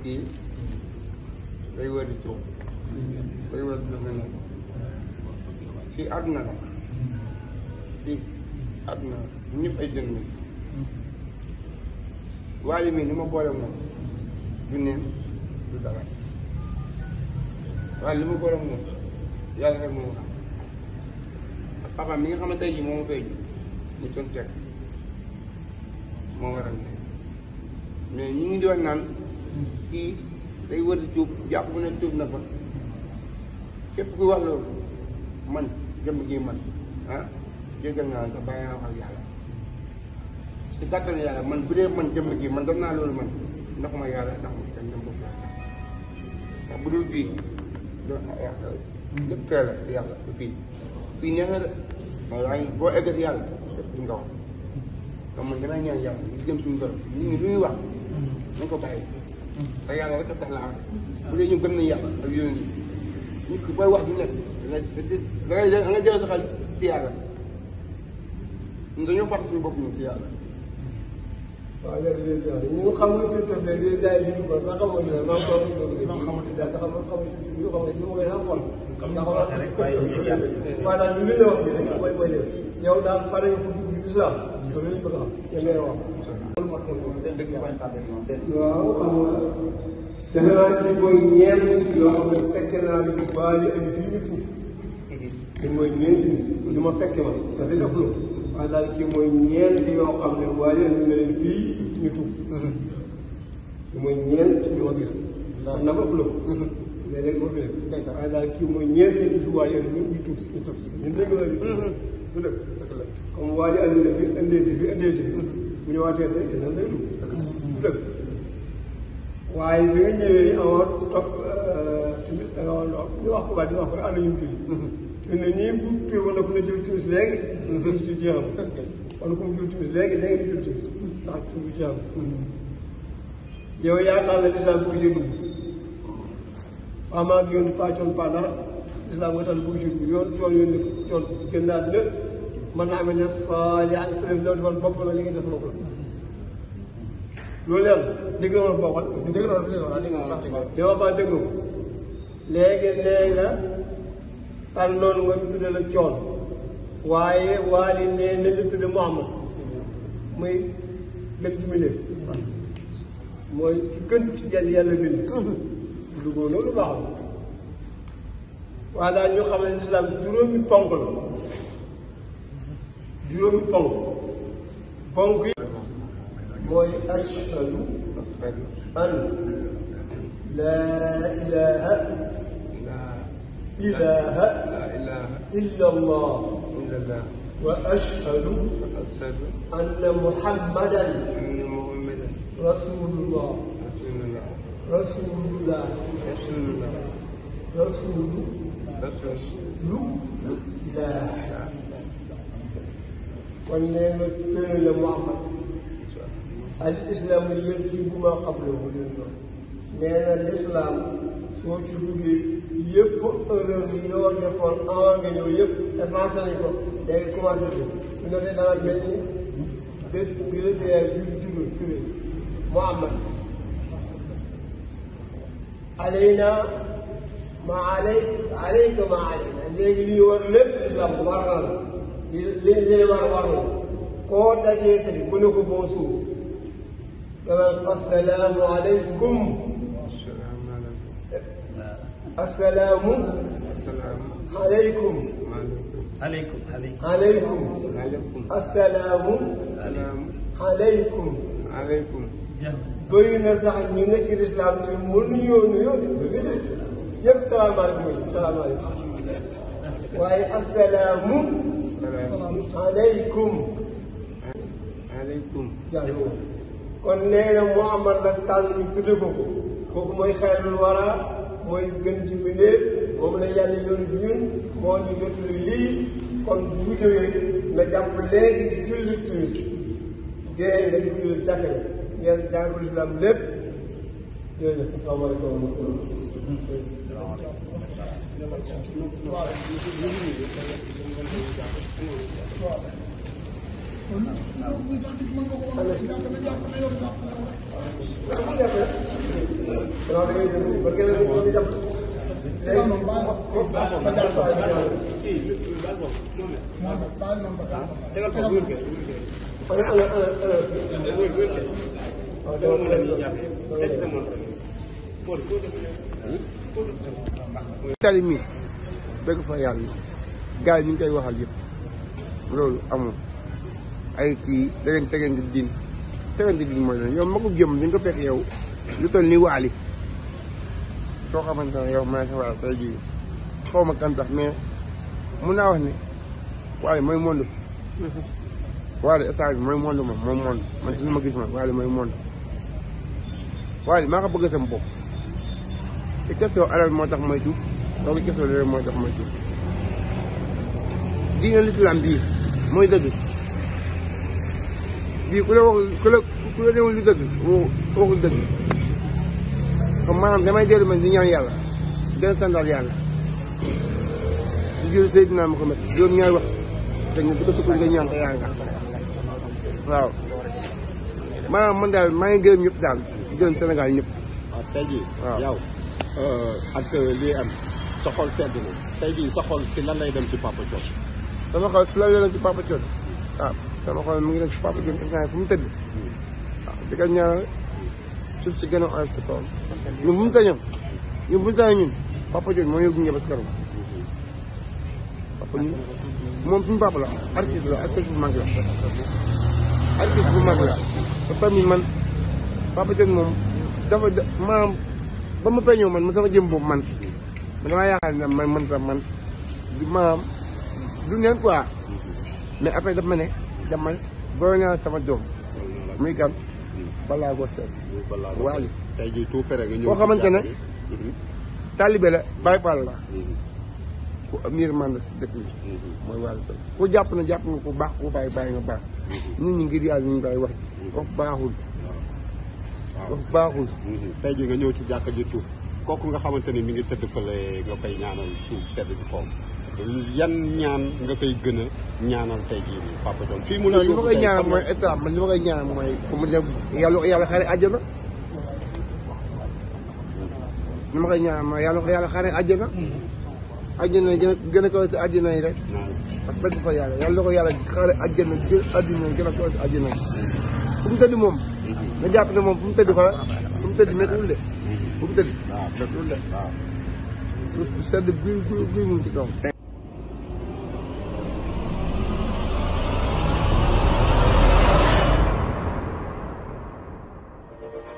kii day wër di tuub day wër di nga nekk fii àdduna la fii àdduna la ñëpp ay jën lañ Wally mi ni ma boole moom du neen du dara waaye li ma boole moom yàlla rek moo xam papa mi nga xamante ji moo ma fay ñu doon teg moo waral mais ñu ngi di wax naan kii day wër di tuub jàpp bu ne tuub na fa képp kuy wax loolu man jëmm gi man jéggal naa nga bàyyi naa wax ak yàlla si gàttal yàlla man bu dee man jëmm gi man def naa loolu man ndax ma yàlla ndax ma dañ dem bopp ndax bu dul fii doon yàlla lépp fee la yàlla du fii fii neex na de waaye boo eggat yàlla lépp duñ ko wax donc man damay ñaan yàlla ñu jëm suñu borom nit ñi lu ñuy wax nañ ko bàyyi te yàlla rek a tax la am bu dee ñu gëm nañ yàlla ak yonent yi nit ki booy wax du nekk da nga jël sa xel si yàlla ñun dañoo fàtte suñu bopp ñu si yàlla. waaw léegi ñu xam nga tuuti toog léegi gars yi ñu ko sax xamoo ne maa ngi ko wax xamante ne daal xamante ne ñu xam ne ñu ma koy sax xool. comme ni nga ko waxee rek waaye ñu ngi yàlla. maanaam ñu ngi lay wax nii rek mooy léegi yow daal pare nga ko dugg ci islam. loolu lañ bëgg a xam yéen ngay wax. waaw xam nga defe naa ci mooy ñeent yoo xam ne fekke naa li Wally indi fii ñu tuub te mooy ñeenti li ma fekke ma dafa def lu waaye daal kii mooy ñeent yoo xam ne Wally indi na leen fii ñu tuub te mooy ñeent yoo gis man na ma ëpp la léeg-léeg moo fi nekk waaye daal kii mooy ñeent yi fi Wally indi ñu tuub si ñun dégg nga li du dëgg comme Wally indi na fi indeeti fi bu ñëwaatee tey dinañ lay tuub du dëgg waaye bi nga ñëwee amoon topp tamit da nga woon ñu wax ko ba di wax ko ànd ñu julli fi ne nii bu tuur woon na ku ne jël timis léegi timis ci jeexam wala ku mu jël timis léegi léegi di jël timis ndax tuur bi jeexam yow yaa tax na lislaam bëgg si dugg waa maa ngi yoon pàccoon pa dara lislaam nga tax bëgg si dugg yoon coon yoon ne coon gën naa lépp mën naa amee ne saali ak fële loolu defoon bopp la li ngeen def bopp la loolu leer dégg nga wala bokkal dégg nga li ma baax dégg nga léegi nee nga tànnoon nga ñu tudde la coon waaye Wally nee na ñu tudde Muhammad muy gën ci milieu mooy ki gën ci yàlla bind dugoo loolu baaxul waaye daal ñu xam ne lislaam juróomi ponk la juróomi ponk yi mooy ashhadu an laa ilaaha illa allah wa ashhadu anna muhammadan rasulullah kon nee nga tëne la Muhammad al islam yajibu ma qablahu nee na l'islam soo ci duggee yëpp erreur yi yoo defoon avant nga ñëw yëpp effacé nañ ko léegi commencé ko su nga tey dana mel ni bés bi la see yaay jure Muhammad alayna ma alayka ma alayna léegi li war lépp l'islam war na la li war na koo dajee tey bu ne ko bonjour assalaamu aleykum assalaamu aleykum assalaamu aleykum bëri na sax ñu ne ci lislaam te mënuñoo nuyoo yëpp salaamaaleykum waaye assalaamu aleykum kon nee na Muhammad la tànn ñu tudde ko kooku mooy xayrul wara mooy gën ci mbindéef moom la yàlla yónni si ñun moo ñu jottali lii kon bu jógee nga jàpp léegi julli timis géey nga di julli jàkke ngeen jàng ko lislaam lépp jërëjëf asalaamaaleykum wa rahmatulah tali mi dëgg fa yàlla gars yi ñu ngi koy waxal yëpp loolu amul ay kii da ngeen tegante diin mooy lan yow magum jëm di nga ko fekk yow lu toll ni waali soo xamante ne yow maa ngi sa waay tey jii xaw ma kan tax mais mun naa wax ne waali mooy monde waali instant bi mooy monde moom monde man ci li ma gis man waali mooy monde waali maa ko bëgg sama bopp te question alal moo tax may tuub loolu question leneen moo tax may tuub diine l'islam bii mooy dëgg bii ku la newul lu dëgg waxul dëgg comme maanaam damay dellu man di ñaan yàlla gën a santal yàlla di jël Seydina Muhammad juróom-ñaari wax te ñu di ko sukkur nga ñaan te yaa nga waaw maanaam man daal maa ngi gërëm ñëpp daal di gërëm Sénégal ñëpp. waaw tey jii. waaw yow ak lii am sa xol sedd na tey jii sa xol si lan lay dem ci Papa Thione. sama xol si lan lay dem ci Papa Thione waaw sama xol mu ngi dem ci Papa Thione instant fu mu tëdd waaw di ko ñaanal suuf si gën a oyof si tool ñun bu mu sañoon ñun Papa Thione moo yóbbu ñëpp si kanam papa ñun moom suñu papa la artiste bu mag la artiste bu mag la te tamit man Papa Thione moom dafa maanaam ba ma feeñoo man sama jëm boobu man damaa yaakaar ne man du maanaam du neen quoi mais après daf ma ne demal booy naa sama doom muy gan balaa ko seet. waali tey jii tout pare nga ñëw. koo xamante ne taalibe la Baay Faal la ku am yërmande si dëkk bi mooy Wally Seck ku jàpp nga ku baax ku bàyyi nga baax nit ñi ngir yàlla ñu ngi bàyyi wax wax baaxul wax baaxul. tey jii nga ñëw ci jàkka ji tuub kooku nga xamante ni mi ngi tëdd fële nga koy ñaanal suuf sedd ci foofu yan ñaan nga koy gën a ñaanal tey jii nii Papa Thione fii mu la li ma koy ñaanal mooy état man li ma koy ñaanal mooy fu mu dem yàlla xare àjjana li ma koy ñaanal mooy yàlla xare àjjana gën a kaw si àjjana yi rek parce que dëgg fa yàlla ko yàlla xare àjjana gën a kaw si àjjana yi fu mu tëdd moom nga jàpp ne moom fu mu tëdd fa fu mu tëdd méttiwul de fu mu tëdd méttiwul de suuf sedd guy mu ci kaw